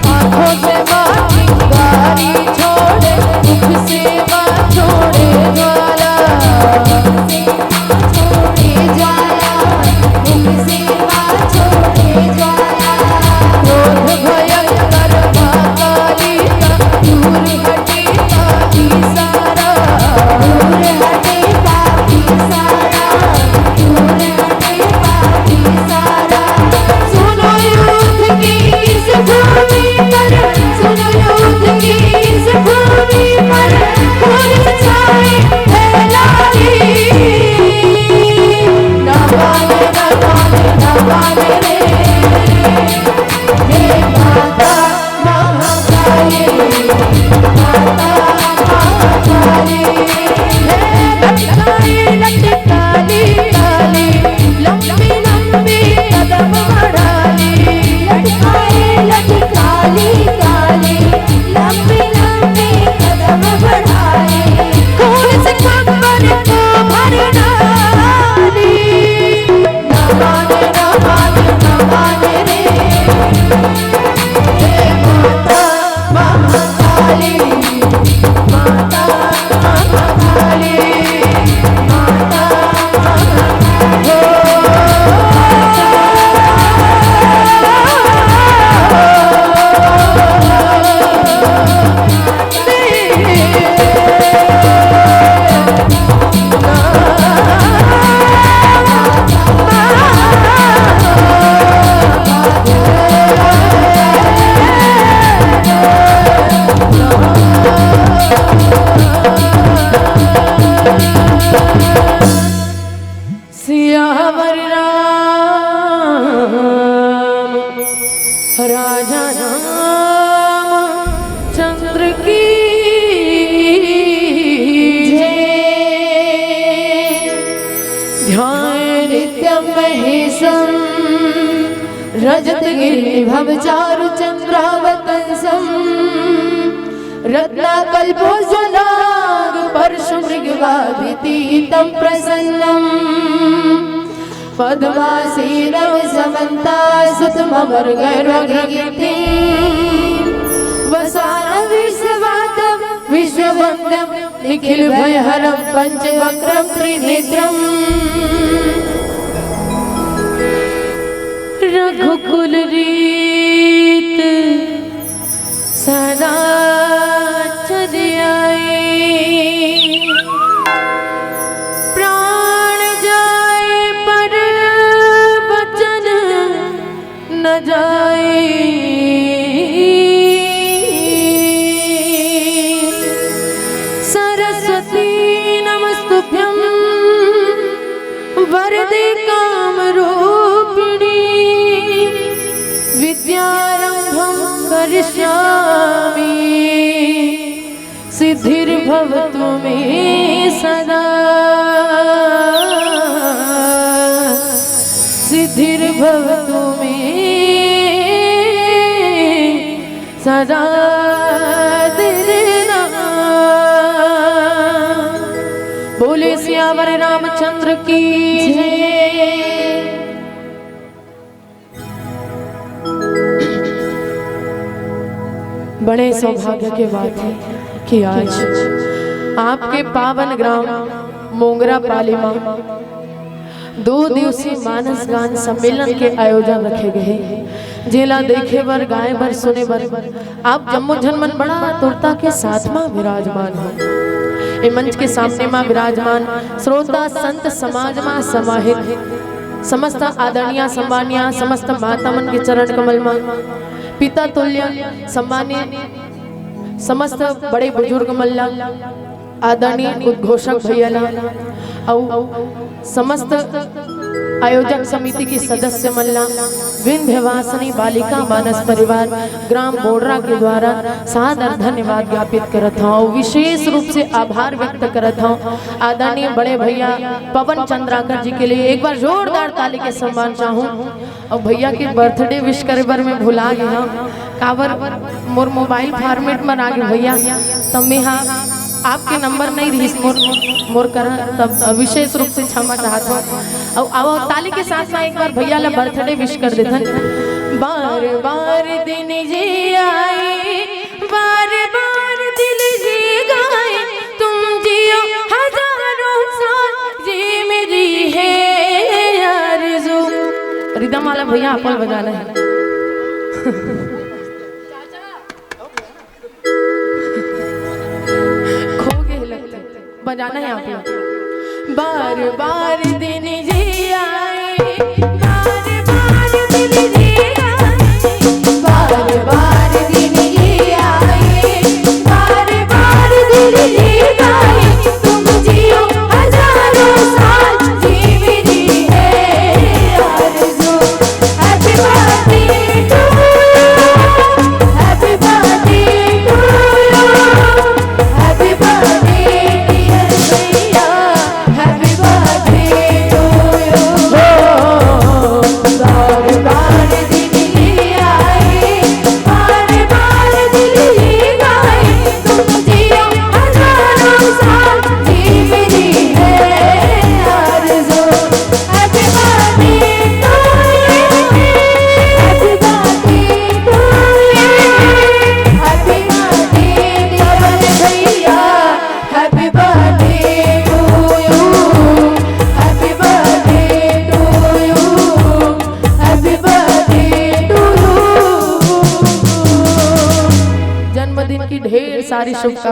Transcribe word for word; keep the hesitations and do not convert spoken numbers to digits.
आँखों से माँ चिंगारी छोड़े, मुख से माँ छोड़े ज्वाला। छोड़े ज्वाला, मुख से माँ छोड़े ज्वाला। क्रोध भयंकर माँ काली का, दूर हटे काली सारा। दूर हटे काली सारा, दूर हटे काली सारा। सुनो युद्ध की इस भूमि पर, सुनो युद्ध की इस भूमि पर, कौन छाए है लाली। ना माने, ना माने, ना माने रे, हे माता महाकाली, माता महाकाली। हे लटकाए लटकाली काली, लंबी लंबी कदम बढ़ाली। लटकाए लटकाली काली, लंबी लंबी कदम बढ़ाली। कौन से कंबल को भर डाली। ना माने, ना माने, ना माने रे। हे माता महाकाली, माता महाकाली, माता महाकाली। सियावर राम राजा रामचंद्र की जय। ध्यान नित्यं महेशं रजतगिरिनिभं चारुचन्द्रावतंसम्। रत्नाकल्पोज्ज्वलाङ्गपरशुमृगवाभितीतं प्रसन्नम्। पद्मासीनौ समन्ताः सुतममरगैर्वग्रगीतिम्। वसानं विश्ववातं विश्ववन्द्यं निखिलभयहरं पञ्चवक्त्रं त्रिनेत्रम्। रघुकुल रीत सदा चल आई। प्राण जाए पर वचन न जाए। सरस्वती नमस्तुभ्यं वरदे कामरूपिणी। विद्यारम्भं करिष्यामि सिद्धिर्भवतु मे सदा। सिद्धिर्भवतु मे सदा। बोले सियावर रामचंद्र की जय। बड़े सौभाग्य के बात है कि आज आपके पावन ग्राम मोंगरा पाली मा दो दिवसीय मानस गान सम्मेलन के आयोजन रखे गए हे, जेला देखे बर, गाए बर, सुने बर आप जम्मो झन मन बड़ा आतुरता के साथ मा विराजमान हो। ए मंच के सामने मा विराजमान श्रोता संत समाज मा समाहित समस्त आदरणीय सम्मानीय समस्त माता मन के चरण कमल मा पिता तुल्य सम्मानीय समस्त बड़े बुजुर्ग मन ला, आदरणीय उद्घोषक भैया ला, अउ समस्त आयोजक समिति के सदस्य मन ला, विंध्यवासिनी बालिका मानस परिवार ग्राम बोड़रा के द्वारा सादर धन्यवाद ज्ञापित करत हौं। विशेष रूप से आभार व्यक्त करत हौं आदरणीय बड़े भैया पवन चंद्राकर जी के लिए। एक बार जोरदार ताली के सम्मान चाहूँ। अउ भैया के बर्थडे विश करे बर मैं भुला गे हौं, काबर मोर मोबाइल फॉर्मेट म आ गे भैया, त मैं हा आपके नंबर नहीं रहिस मोर, मोर करा, तब विशेष रूप से क्षमा चाहत हूँ। अउ आओ, ताली के साथ में एक बार भैया ला बर्थडे विश कर देथन। बार बार दिन जी आए, बार बार दिल जी गाए, तुम जियो हजारों साल, जी मेरी है आरज़ू। रिदम वाला भैया, आप बजाना है। खो गए लगता है। बजाना है आप लोग। बार बार दिन जी आए, बार बार दिल जी आए, बार बार दिन जी आए, बार बार दिल जी आए, तुम जियो हजारों साल, जी मेरी है आरज़ू। Happy birthday to you, happy birthday to you, happy birthday dear भैया, happy birthday to you। बार बार दिन जी आए, बार बार दिल जी गाए, तुम जियो हजारों साल, जी मेरी है आरज़ू। Happy birthday to you, happy birthday to you, happy birthday dear भैया, happy birthday to you, happy birthday to you, happy birthday to you। जन्मदिन की ढेर सारी शुभकामनाएं।